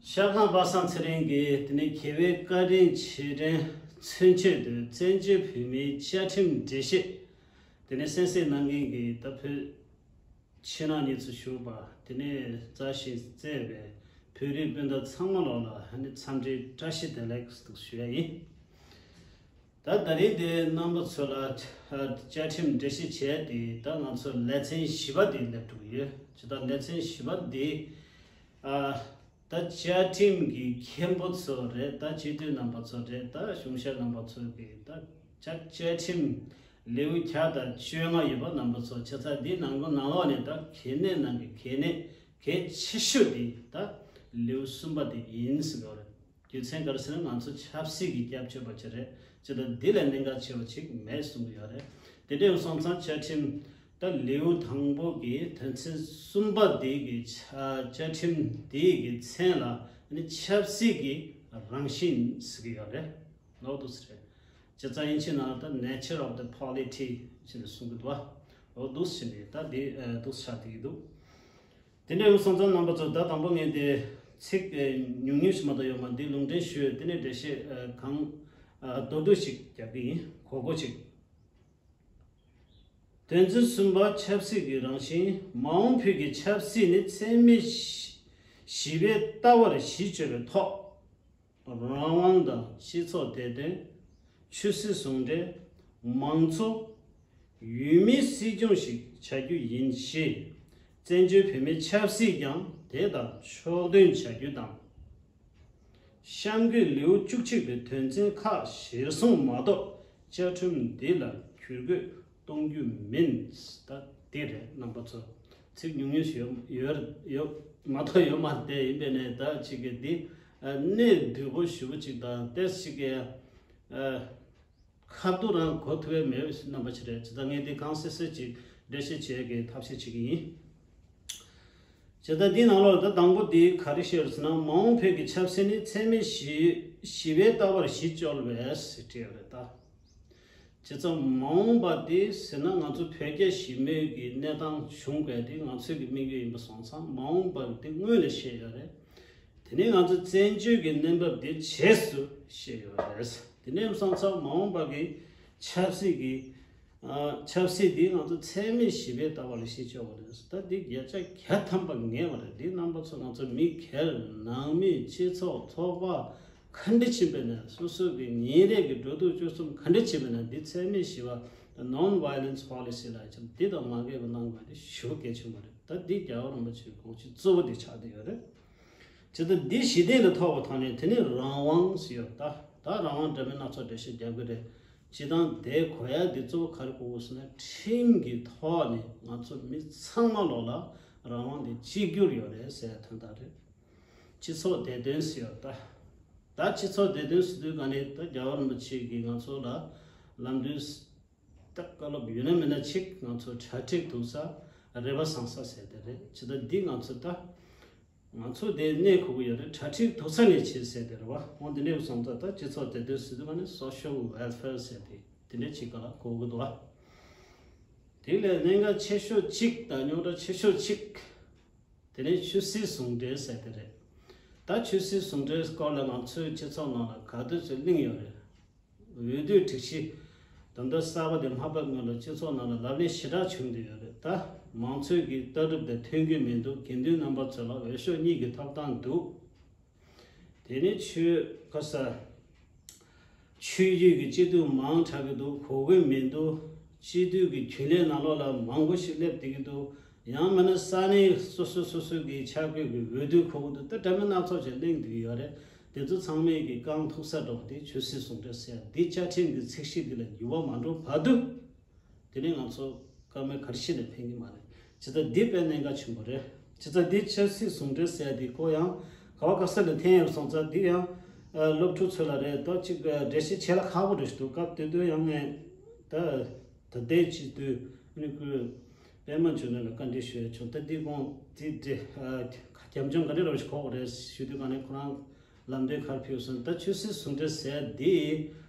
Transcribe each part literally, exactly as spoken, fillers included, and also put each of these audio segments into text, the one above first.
ཤར་ཁང་པ་སངས་ཚེ་རིང་གིས་དེ་ནས་རྒྱལ་བའི་བཀའ་དྲིན་རྗེས་དྲན་མཚོན་ཆེད་དུ་བཙན་བྱོལ་བོད་མིའི་བཅའ་ཁྲིམས་འགྲེལ་བཤད་དེ་ནས་གསན་གཟིགས་གནང་མཁན་གྱི་ད་བོད་ཕྱི་ནང་གཉིས་སུ་བཞུགས་པ་དེ་ནས་མཛའ་ཞིང་བརྩེ་བའི་བོད་རིགས་སྤུན་ཟླ་ཚང་མ་ལོག་ལ་ཨ་ནི་འཚམས་འདྲིའི་བཀྲ་ཤིས་བདེ་ལེགས་ཞུ་ཡ་ཡིན། ད་ད་རེས་དེ་རྣམ་པ་ཚོ་ལ་བཅའ་ཁྲིམས་འགྲེལ་བཤད་བྱས་ཏེ་ད་ང་ཚོ་ལེ་ཚན་བཞི་པ་དེ་སླེབས་འགྲོ་གི་ཡོད། ཇི་ལྟར་ལེ་ཚན་བཞི་པ་དེ་ཨ། ད་བཅའ་ཁྲིམས་ཀྱི་མཁན་པོ་ཚོ་རེད། ད་སྤྱི་འཐུས་རྣམ་པ་ཚོ་རེད། ད་གཞུང་ཞབས་རྣམ་པ་ཚོ་གིས་ད་བཅའ་བཅའ་ཁྲིམས་ལེའུ་བརྒྱ་དང་བཅོ་ལྔ་ཡོད་པ་རྣམ་པ་ཚོ་ཆ་ཚང་འདི་ནང་གོ་ནང་ལོགས་ནས་ད་གལ་གནད་ནང་གི་གལ་གནད་གལ་ཆེ་ཤོས་དེ་ད་ལེའུ་གསུམ་པ་དེ་ཡིན་ཟེར་གི་རེད། རྒྱུ་མཚན་ག་རེ་ཟེར་ན་ང་ཚོ་ཆབ་སྲིད་ཀྱི་སྐྱབས་བཅོལ་བ་ཅིག་རེད། ཅི་ལྟར་འདི་ལས་གནད་འགག་ཆེ་བ་ཅིག་མེད་གསུང་གི་ཡོད་རེད། དེ་འདྲ་ཡིན་སོང་ཙང་བཅའ་ཁྲིམས་ད་ལེའུ་དང་པོ་གི་དོན་ཚན་གསུམ་པ་དེ་གི་ཆ་བཅའ་ཁྲིམས་དེ་གི་མཚན་ལ་ནི་ཆབ་སྲིད་ཀྱི་རང་བཞིན་ཟེར་གི་ཡོད་རེད། ལོག་འདུག་ཟེར་རེད། ཇི་ལྟར་ཡིན་ཕྱིན་ན་ད་nature of the polity ཞེས་ནས་གསུང་གི་འདུག་བ། ལོག་འདུག་ཟེར་ནས་ད་དེ་འདུག་ཆགས་བསྡད་ཀྱི་འདུག་དེ་འདྲ་ཡོང་སོང་ཙང་རྣམ་པ་ཚོ་ད་དང་པོ་ངས་དེ་ཚིག་ཉུང་ཉུང་ཞིག་མ་གཏོགས་ཡོད་མ་འདི་ལུང་འདྲེན་ཞུས། དེ་ནས་འགྲེལ་བཤད་གང་མདོར་བསྡུས་ཤིག་རྒྱག་གི་ཡིན། གོ་གོ་ཅིག་དོན་ཚན་གསུམ་པ་ཆབ་སྲིད་ཀྱི་རང་བཞིན། མ་འོངས་བོད་ཀྱི་ཆབ་སྲིད་ནི་ཚད་མེད་བཞི་བཞི་པའི་ལྟ་བར་གཞི་བཅོལ་བའི་ཐོག་རང་དབང་དང་སྤྱི་ཚོགས་བདེ་དོན། ཆོས་སྲིད་ཟུང་འབྲེལ། མང་གཙོ། ཡུལ་མིའི་སྲིད་སྐྱོང་ཞིག་བྱ་རྒྱུ་ཡིན་ཞེས། བཙན་བྱོལ་བོད་མིའི་ཆབ་སྲིད་ཀྱང་དེ་དང་ཕྱོགས་མཐུན་བྱ་རྒྱུ་དང་། གཤམ་གྱི་ལེའུ་བཅུ་གཅིག་པའི་དོན་ཚན་ཁག་གཞིར་བཟུང་མ་གཏོགས་བཅའ་ཁྲིམས་འདི་ལ་བསྒྱུར་བཀོད་གཏོང་རྒྱུ་མིན། ད་འདི་རེད་རྣམ་པ་ཚོ། ཚིག་ཉུང་ཉུང་ཞིག་ཡོད་ཡོད་ཡོད་མ་གཏོགས་ཡོད་མ་རེད། དེ་ཡིན་པས་ནས་ད་ཅིག་གི་འདི་གནད་འདུས་པོ་ཞེ་པོ་ཅིག་དང་ཏོག་ཙམ་ཅིག་གི་ཁ་ཐུག་རང་གོ་ཐུབ་པའི་མེད་པའི་རྣམ་པ་ཞིག་རེད། ཇི་ལྟར་ངས་འདི་གང་སེ་སེ་ཅིག་འགྲེལ་བཤད་བྱེད་ཀྱི་ཐབས་ཤེས་བྱེད་ཀྱི་ཡིན། ཇི་ལྟར་འདི་ནང་ལོགས་ད་དང་པོ་འདི་ག་རེ་བཤད་ཟེར་ན། མ་འོངས་བོད་ཀྱི་ཆབ་སྲིད་ནི་ཚད་མེད་བཞི་བཞི་པའི་ལྟ་བར་གཞི་བཅོལ་བས་ཟེར་བྲིས་ཡོད་རེད་ད། བྱས་ཙང་མ་འོངས་པ་དེ་ཟེར་ན་ང་ཚོ་བོད་རྒྱ་ཞི་མོལ་གྱི་གནས་སྟངས་བྱུང་བའི་དེ་ང་ཚོའི་གི་དམིགས་ཡུལ་ཡིན་པ་སོང་ཙང་མ་འོངས་པ་དེ་སྔོན་ལ་བཤད་ཡོད་རེད། དེ་ནས་ང་ཚོ་བཙན་བྱོལ་གྱི་གནས་བབ་དེ་རྗེས་སུ་བཤད་ཡོད་རེད། དེ་ནས་སོང་ཙང་མ་འོངས་པ་གི་ཆབ་སྲིད་ཀྱི་ཨ་ཆབ་སྲིད་དེ་ང་ཚོ་ཚད་མེད་བཞི་པའི་ལྟ་བ་ལ་གཞི་བཅོལ་བ་རེད། ད་འདི་བརྒྱ་ཆ་བརྒྱ་ཐམ་པ་ངེས་པ་རེད། འདི་རྣམ་པ་ཚོ་ང་ཚོ་མི་སྒེར་ནང་མི་སྤྱི་ཚོགས་ཚོགས་པ་ག་འདྲ་ཕྱིན་པས་ན་སོ་སོ་གི་ཉིན་རེ་གི་འགྲོ་འདུག་སྤྱོད་གསུམ་ག་འདྲ་ཕྱིན་པས་ན་འདི་ཚད་མེད་བཞི་པ་non violence policy ལ་ཅིག་འདི་དང་མ་འགལ་བ་གནང་དགོས་འདི་ཞེ་པོ་གལ་ཆེན་པོ་རེད། ད་འདི་རྒྱལ་བ་རིན་པོ་ཆེའི་དགོངས་གཞི་གཙོ་བོ་འདི་ཆགས་བསྡད་ཡོད་རེད། ཇི་ལྟར་འདི་གཞི་རྟེན་དུ་ཐོགས་པ་དང་ནི་དེ་ནི་རང་དབང་ཟེར་ཡོད། ད་ད་རང་དབང་འདྲ་མིན་སྣ་ཚོགས་འགྲེལ་བཤད་རྒྱག་གི་རེད། སྤྱིར་བཏང་དེ་གོ་ཡ་འདི་གཙོ་བོ་ག་རེ་གོ་དགོས་ཟེར་ན་ཁྲིམས་ཀྱི་ཐོག་ནས་ང་ཚོ་མི་ཚང་མ་ལོག་ལ་རང་དབང་འདི་གཅིག་གྱུར་ཡོད་རེད་ཟེར་ཡ་དོན་དག་རེད། སྤྱི་ཚོགས་བདེ་དོན་ཟེར་ཡོད་ད། ད་སྤྱི་ཚོགས་བདེ་དོན་ཟེར་དུས་ག་ནས་ད་རྒྱལ་བ་རིན་པོ་ཆེ་གིས་ང་ཚོ་ལ་ལམ་སྟོན་ད་བཀའ་སློབ་ཡོད་ན་མེད་ན་ཅིག་ང་ཚོ་གྲ་སྒྲིག་འདུག་ས་རེ་བ་བཟང་ས་ཟེར་དེ་རེད། ཇི་ལྟར་འདི་ང་ཚོ་ད་ང་ཚོ་དེ་གནས་དགོས་ཀྱི་ཡོད་རེད། གྲ་སྒྲིག་འདུག་ས་ནས་བྱེད་ཟེར་དེ་རེད་བ། འོ་འདི་འདྲའི་བཟང་ས་ད་སྤྱི་ཚོགས་བདེ་དོན་ཟེར་དུས་ག་ནས་social welfare ཟེར་དེ་དེ་འདྲའི་ཅིག་ག་ལ་གོ་གི་འདུག་བ། དེ་ལས་གནད་འགག་ཆེ་ཤོས་གཅིག་དང་རྙོག་དྲ་ཆེ་ཤོས་གཅིག་དེ་ནས་ཆོས་སྲིད་ཟུང་འབྲེལ་ཟེར་དེ་རེད། ད་ཆོས་སྲིད་ཟུང་འབྲེལ་སྐོར་ལ་ང་ཚོའི་སྤྱི་ཚོགས་ནང་ལ་ག་དུས་ཚོད་གླེང་ཡོད་རེད། འོས་བསྡུའི་སྒྲིག་གཞི་ད་ལྟ་གསར་པ་དེ་མ་ཕབ་སྔོན་ལ་སྤྱི་ཚོགས་ནང་ལ་ལབ་གླེང་ཞེ་དྲག་བྱུང་བསྡད་ཡོད་རེད། ད་མང་གཙོའི་གི་ལྟ་གྲུབ་དེ་ཐོན་གྱི་མི་འདུག་དགེ་འདུན་རྣམ་པ་ཚོ་ལ་འོས་ཤོག་གཉིས་ཀྱི་ཐོབ་ཐང་འདུག་དེ་ནས་ཆོས་ཁ་ས་ཆོས་བརྒྱུད་ཀྱི་སྤྱི་འཐུས་མང་དྲགས་ཀྱི་འདུག་གོ་གི་མི་འདུག་སྤྱི་འཐུས་ཀྱི་རྒྱུན་ལས་ནང་ལོགས་ལ་མང་པོ་ཞིག་སླེབས་བསྡད་ཀྱི་འདུག་ཡང་མིན་ན་ས་གནས་སོ་སོ་སོ་སོ་གི་ཆ་བགོས་ཀྱི་འོས་བསྡུ་གོ་གི་འདུག་ད་འདྲ་མིན་སྣ་ཚོགས་ཤིག་གླེང་བསྡད་ཀྱི་ཡོད་རེད། དེ་ཚོ་ཚང་མས་ཀྱི་རྐང་ཐུག་ས་འདྲ་བོ་དེ་ཆོས་སྲིད་ཟུང་འབྲེལ་ཟེར་ཡ་འདི་བཅའ་ཁྲིམས་ཀྱི་ཚིག་གཞི་འདི་ལ་འགྱུར་བ་མ་འགྲོ་བར་དུ། དེ་ནས་ང་ཚོ་བཀའ་མོལ་ག་རེ་བྱས་ནས་ཕན་གྱི་མ་རེད། ཇི་ལྟར་འདི་དཔེ་གནད་འགག་ཆེན་པོ་རེད། ཇི་ལྟར་འདི་ཆབ་སྲིད་ཟུང་འབྲེལ་ཟེར་ཡ་འདི་ཁོ་ཡང་ག་བ་ག་ས་ལ་འཐེན་ཡོད་སོང་ཙང་འདི་ཡང་སློབ་ཕྲུག་ཚོ་ལ་རེད་ད་ཅིག་འགྲེལ་བཤད་བྱེད་ལ་ཁག་པོ་རེད་འདུག་སྐབས་དེ་དུས་ཡང་ངས་ད་ད་ལྟའི་སྤྱི་འཐུས་ཨ་ནི་ཁོས་པད་མ་འབྱུང་གནས་ལ་བཀའ་འདྲི་ཞུ་ཡ་བྱུང་། ད་འདི་དགོངས་འདི་འདི་རྒྱབ་ལྗོངས་ག་འདྲ་ར་ཞིག་གོ་དགོས་རེད་ཞུ་དུས་ག་ནས་ཁོ་རང་ལམ་སྟོན་ག་རེ་ཕུལ་སོང་། ད་ཆབ་སྲིད་ཟུང་འབྲེལ་ཟེར་ཡ་འདི།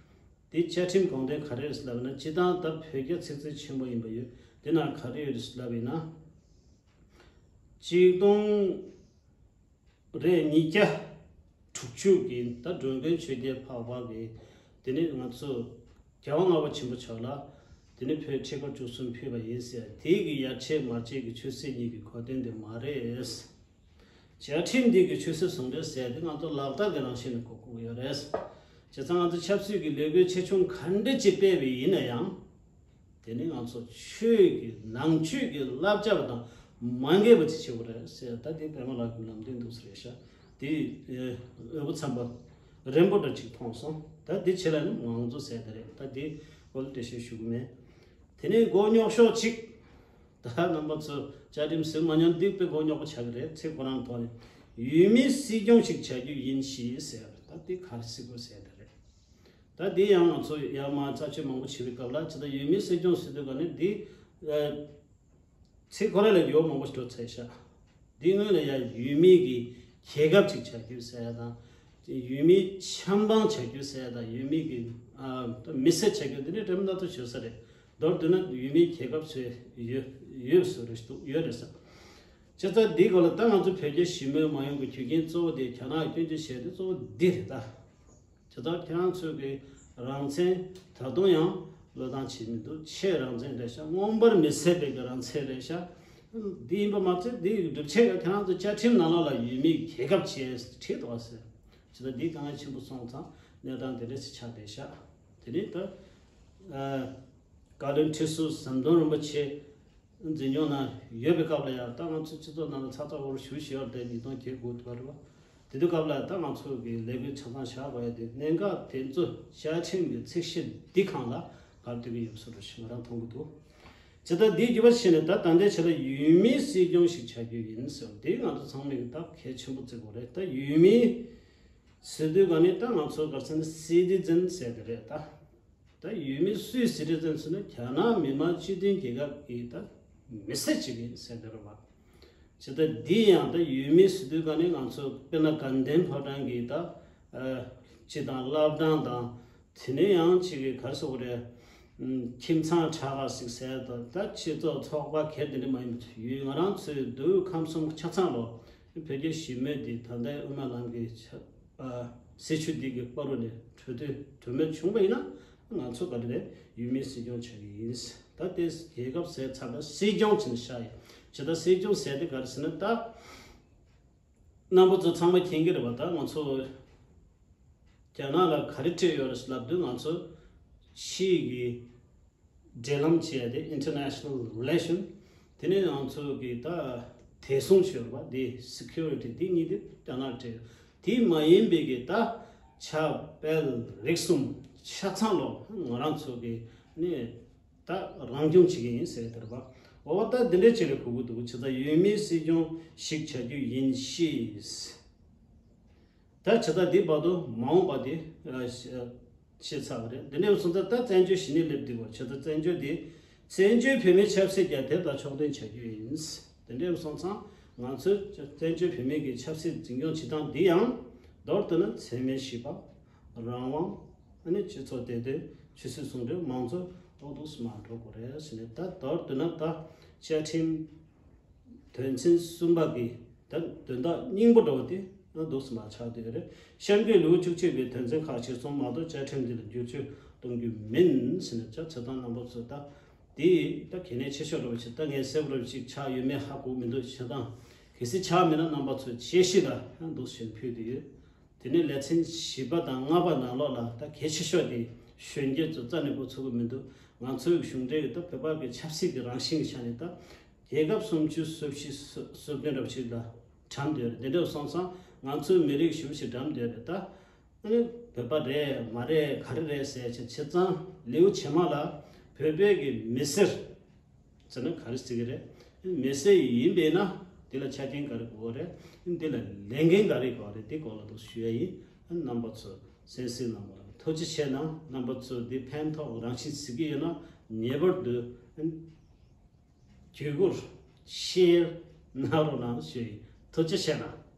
དེ་བཅའ་ཁྲིམས་དགོངས་དོན་ག་རེ་རེད་ལབ་ན། སྤྱིར་བཏང་ད་བོད་རྒྱ་ཚིག་མཛོད་ཆེན་པོ་ཡིན་པ་ཡོད། དེ་ནང་ག་རེ་ཡོད་རེད་ལབ་ཡིན་ན། གཅིག་སྟོང་རེ་ཉིས་བརྒྱ་ དྲུག་ཅུ་གི་ད་མགྲོན་ཁང་ཆོས་རྒྱལ་འཕགས་པ་གི་དེ་ནི་ང་ཚོ་རྒྱལ་བ་ལྔ་པ་ཆེན་པོ་མཆོག་ལ་དེ་ནི་བོད་ཁྲི་སྐོར་བཅུ་གསུམ་ཕུལ་བ་ཡིན་ཟེར། དེ་གི་ཡར་ཆད་མར་ཆད་ཀྱི་ཆོས་སྲིད་གཉིས་ཀྱི་གོ་དོན་དེ་མ་རེད། བཅའ་ཁྲིམས་འདི་གི་ཆོས་སྲིད་ཟུང་འབྲེལ་ཟེར་དེ་ང་ཚོ་ལག་བསྟར་གྱི་རང་བཞིན་ནས་གོ་དགོས་ཡོད་རེད། བྱས་ཙང་ང་ཚོ་ཆབ་སྲིད་ཀྱི་ལས་འགུལ་ཆེ་ཆུང་ག་འདྲ་ཅིག་སྤེལ་བའི་ཡིན་ན་ཡང་། དེ་ནི་ང་ཚོ་ཆོས་ཀྱི་ནང་ཆོས་ཀྱི་བསླབ་བྱ་བ་དང་མ་འགལ་བ་ཅིག་བྱེད་དགོས་རེད་ཟེར། ད་དེ་པདྨ་ལགས་ཀྱི་ལམ་སྟོན་འདུག་ཟེར་ཤག་དེ་འོས་པ་འཚམས་པ་རན་པོ་འདྲ་ཅིག་མཐོང་སོང་། ད་དེ་བྱེད་ལ་ནི་མང་གཙོ་ཟེར་དེ་རེད། ད་དེ་སྐོར་འགྲེལ་བཤད་ཞུ་གི་མེད། དེ་ནས་མགོ་རྙོག་ཤོག་གཅིག་ད་རྣམ་པ་ཚོ་བཅའ་ཁྲིམས་ཟེར་མ་མྱོང་འདི་དཔེ་མགོ་རྙོག་པོ་ཆགས་ཀྱི་རེད། ཚེ་ཁོ་རང་ཐོག་ནས་ཡུལ་མིའི་སྲིད་སྐྱོང་ཞིག་བྱ་རྒྱུ་ཡིན་ཞེས་ཟེར། ད་འདི་ག་རེ་ཟེར་དགོས་ཟེར་དེ་རེད། ད་འདི་ཡང་ང་ཚོ་ཡར་མར་རྩད་གཅོད་མང་པོ་བྱེད་པའི་སྐབས་ལ་ཇི་ལྟར་ཡུལ་མིའི་སྲིད་སྐྱོང་ཟེར་དུས་ག་ནས་འདི་ཚེ་ཁོ་རང་ལ་ཡོག་མང་པོ་འགྲོ་ཚར་ཤག་འདི་སྔོན་ལ་ཡང་ཡུལ་མི་གི་རྒྱལ་ཁབ་ཅིག་བྱ་རྒྱུ་ཟེར་ཡ་དང་། ཡུལ་མིའི་ཆབ་འབངས་བྱ་རྒྱུ་ཟེར་ཡ་དང་། ཡུལ་མི་གི་ཨ་མི་སེར་བྱ་རྒྱུ་འདི་འདྲའི་འགྲེམས་སྟོན་ཞུ་ས་རེད། མདོར་བསྡུས་ན་ཡུལ་མིའི་རྒྱལ་ཁབ་ཚོས་ཡོད་ཡོད་བཟོ་རེ་འདུག་ཡོད་རེད་ས། བྱས་ཙང་འདིའི་སྐོར་ལ་ད་ང་ཚོ་བོད་རྒྱ་ཞི་མོལ་མ་ཡོང་གི་རྒྱུ་རྐྱེན་གཙོ་བོ་དེ་རྒྱ་ནག་སྐྱོན་བརྗོད་བྱས་ཏེ་གཙོ་བོ་འདི་རེད་ད། དེ་ལྟར་ཁྱེད་རང་ཚོའི་གི་རང་བཙན་ད་དུང་ཡང་བློས་བཏང་བྱེད་མི་འདུག་ཆེས་རང་བཙན་རེད་ཤག་མངོན་པར་མི་གསལ་བའི་གི་རང་བཙན་རེད་ཤག་འདི་ཡིན་པ་མ་ཚད་འདི་ཡི་སྒྲུབ་བྱེད་ཀྱི་ཁྱེད་རང་ཚོ་བཅའ་ཁྲིམས་ནང་ལོགས་ལ་ཡུལ་མིའི་རྒྱལ་ཁབ་ཅེས་བྲིས་འདུག་ཟེར། ཇི་ལྟར་འདི་དཀའ་ངལ་ཆེན་པོ་སོང་ཙང་གནས་སྟངས་དེ་འདྲ་ཞིག་ཆགས་བསྡད་ཤག་དེ་ནས་ད་བཀའ་བློན་ཁྲི་ཟུར་ཟམ་གདོང་རིན་པོ་ཆེ་འཛིན་སྐྱོང་ནང་ཡོད་པའི་སྐབས་ལ་ཡང་ད་ང་ཚོ་སྤྱི་ཚོགས་ནང་ལ་ཚ་ཚ་འུར་འུར་ཞུ་བཞིན་ཡོད་རེད། ཉིས་སྟོང་བརྒྱད་དགུ་དུ་བར་བ་དེ་དུས་སྐབས་ལ་ད་ང་ཚོ་གི་ལས་འགུལ་ཆ་ཚང་བཞག་དགོས་ཡ་དེ་གནད་འགག་དེ་ཚོ་བཅའ་ཁྲིམས་ཀྱི་ཚིག་གཞི་འདི་སྒང་ལ་བབས་བསྡད་ཀྱི་ཡོད་བཟོ་འདྲ་ཞིག་ང་རང་མཐོང་གི་འདུག་ཇི་ལྟར་འདིའི་བརྒྱུད་པ་ཕྱིན་ནས་ད་ད་ལྟའི་ཆ་ལ་ཡུལ་མིའི་སྲིད་སྐྱོང་ཞིག་བྱ་རྒྱུ་ཡིན་ཟེར་བ་འདི་ང་ཚོ་ཚང་མས་ད་གལ་ཆེན་པོ་བརྩི་དགོས་རེད། ད་ཡུལ་མི་ཟེར་དུས་ག་ནས་ད་ང་ཚོ་ག་རེ་ཟེར་ན་སི་ཊི་ཛན་ཟེར་གི་རེད་ད། ད་ཡུལ་མི་སུའི་སི་ཊི་ཛན་ཟེར་ན་རྒྱ་ནག་མི་དམངས་སྤྱི་མཐུན་རྒྱལ་ཁབ་ཀྱི་ད་མི་སེར་ཅིག་ཡིན་ཟེར་གི་རེད་བ། ཇི་ལྟར་འདི་ཡང་ད་ཡུལ་མི་ཟེར་དུས་ག་ནས་ང་ཚོ་དཔེར་ན་དགའ་ལྡན་ཕོ་བྲང་གི་ད་ཨ་སྤྱི་དང་བླ་བྲང་དང་། དེ་ནས་ཡང་ཅིག་གི་ག་རེ་ཟེར་དགོས་རེད། ཨམ་ཁྱིམ་ཚང་གྲྭ་ཁ་ཟིག་ཟེར་དང་ད་སྤྱི་ཚོགས་ཚོགས་པ་གལ་དེ་འདྲ་མ་ཡིན་པ་ཡུལ་ང་རང་ཚོའི་འདུལ་ཁམས་གསུམ་ཆ་ཚང་ལོ། བོད་རྒྱ་ཞི་མོལ་འདི་ད་ལྟའི་དབུ་མའི་ལམ་གྱི་ཆ་ཨ་སྲིད་བྱུས་འདི་གི་བར་དུ་ནས་གྲོས་མཐུན་གྲོས་མོལ་བྱུང་བ་ཡིན་ན་ང་ཚོ་ག་རེ་རེད། ཡུལ་མིའི་སྲིད་སྐྱོང་བྱ་གི་ཡིན། ད་ལྟའི་རྒྱལ་ཁབ་ཟེར་ཚར་ན་སྲིད་སྐྱོང་བྱས་ནས་བཞག་ཡིན། ཇི་ལྟར་སྲིད་སྐྱོང་ཟེར་དེ་ག་རེ་ཟེར་ན་ད། རྣམ་པ་ཚོ་ཚང་མ་མཁྱེན་གྱི་རེད་པ། ད་ང་ཚོ་རྒྱ་ནག་ལ་ག་རེ་སྤྲད་ཡོད་རེད་ལབ་དུས་ང་ཚོ་ཕྱིའི་གི་འབྲེལ་ལམ་བྱས་ཏེ་International Relation། དེ་ནས་ང་ཚོ་གི་ད་བདེ་སྲུང་ཞུ་བ་དེ་Security་དེ་གཉིས་དེ་རྒྱ་ནག་སྤྲད་ཡོད། དེ་མ་ཡིན་པའི་གི་ད་ཆབ་དཔལ་རིག་གསུམ་ཆ་ཚང་ལོ་ང་རང་ཚོ་གི་ནས། ད་རང་སྐྱོང་བྱེད་ཀྱི་ཡིན་ཟེར་དེར་བ། འོ་ད་འདི་འདྲའི་ཆེད་ལས་གོ་གི་འདུག་ཇི་ལྟར་ཡུལ་མིའི་སྲིད་སྐྱོང་ཞིག་བྱ་རྒྱུ་ཡིན་ཞེས། ད་ཇི་ལྟར་འདི་བར་དུ་མ་འོངས་པ་དེ་ཨ་ཤ་ཤེས་ཚར་བ་རེད། འདི་འདྲའི་སོང་ཙང་ད་བཙན་བྱོལ་ཞི་གནས་སླེབས་འདུག་བ། ཇི་ལྟར་བཙན་བྱོལ་དེ་བཙན་བྱོལ་བོད་མིའི་ཆབ་སྲིད་ཀྱང་དེ་དང་ཕྱོགས་འཐེན་བྱ་རྒྱུ་ཡིན། འདི་འདྲའི་སོང་ཙང་ང་ཚོས་བཙན་བྱོལ་བོད་མིའི་གི་ཆབ་སྲིད་འཛིན་སྐྱོང་བྱེད་སྟངས་འདི་ཡང་མདོར་བསྡུ་ན་འཚེ་མེད་ཞི་བ། རང་དབང་། ཨ་ནི་སྤྱི་ཚོགས་བདེ་དོན། ཆོས་སྲིད་ཟུང་འབྲེལ། མང་གཙོ། ཨོ་འདུག་སེ་མར་འགྲོ་དགོས་རེད་ཟེར་ནས། ད་མདོར་བསྡུ་ན་ད་བཅའ་ཁྲིམས་དོན་ཚན་གསུམ་པ་གི་ད་དོན་དག་སྙིང་པོ་འདྲ་བོ་དེ་ཨོ་འདུག་སེ་མར་ཆགས་བསྡད་ཡོད་རེད། གཤམ་གྱི་ལེའུ་བཅུ་གཅིག་པའི་དོན་ཚན་ཁག་གཞིར་བཟུང་མ་གཏོགས་བཅའ་ཁྲིམས་འདི་ལ་བསྒྱུར་བཅོས་གཏོང་རྒྱུ་མིན་ཟེར་ནས། ད་བྱེད་སྟངས་རྣམ་པ་ཚོ་ད་དེ་ད་གལ་གནད་ཆེ་ཤོས་འདྲ་བོ་ཞིག་ད་ངས་གསལ་པོ་འདྲ་བོ་ཞིག་ཆགས་ཡོད་མེད་ཧ་གོ་མི་འདུག་བྱེད་སྟངས་གལ་སྲིད་ཆགས་མེད་ན་རྣམ་པ་ཚོ་དཔྱད་གཞི་ལ་ཨོ་འདུག་སེ་ཕུལ་བསྡད་ཡོད། དེ་ནས་ལེ་ཚན་བཞི་པ་དང་ལྔ་པ་ནང་ལོགས་ལ་ད་གལ་ཆེ་ཤོས་དེ་གཞོན་སྐྱེས་ཚོ་རྩ་ནས་གོ་ཚུགས་ཀྱི་མི་འདུག་ང་ཚོའི་གཞུང་འབྲེལ་གྱི་ད་བོད་པ་གི་ཆབ་སྲིད་ཀྱི་རང་བཞིན་གྱི་ཆ་ནས་ད་རྒྱལ་ཁབ་སུམ་ཅུ་སོ་བཞི་སོ་བདུན་འདྲ་བ་ཞིག་ལ་གྲམ་བསྡད་ཡོད་རེད། དེ་འདྲ་སོང་ཙང་ང་ཚོའི་མི་རིགས་ཞེ་པོ་ཞིག་གྲམ་བསྡད་ཡོད་རེད། ད་ཨ་ནི་བོད་པ་རེད་མ་རེད་ག་རེ་རེད་ཟེར་བྱས་བྱས་ཙང་ལེའུ་ཕྱི་མ་ལ་བོད་པའི་གི་མི་སེར། ཟེར་ན་ག་རེ་ཟེར་གི་རེད། མི་སེར་ཡིན་པས་ན་དེ་ལ་ཆ་རྐྱེན་ག་རེ་དགོས་རེད། དེ་ལ་ལས་འགན་ག་རེ་དགོས་རེད། དེ་སྐོར་ལ་འདུག་ཞུ་ཡ་ཡིན། རྣམ་པ་ཚོ་གསན་གཟིགས་གནང་བ་ལ་ཐུགས་རྗེ་ཆེ་གནང་། རྣམ་པ་ཚོ་འདི་ཕན་ཐོགས་རང་བཞིན་གཟིགས་ཀྱི་ཡོད་ན་ངེས་པར་དུ་བརྒྱུད་སྐུར་ཤེར་གནང་རོགས་གནང་ཞུ་ཡིན། ཐུགས་རྗེ་ཆེ་གནང་།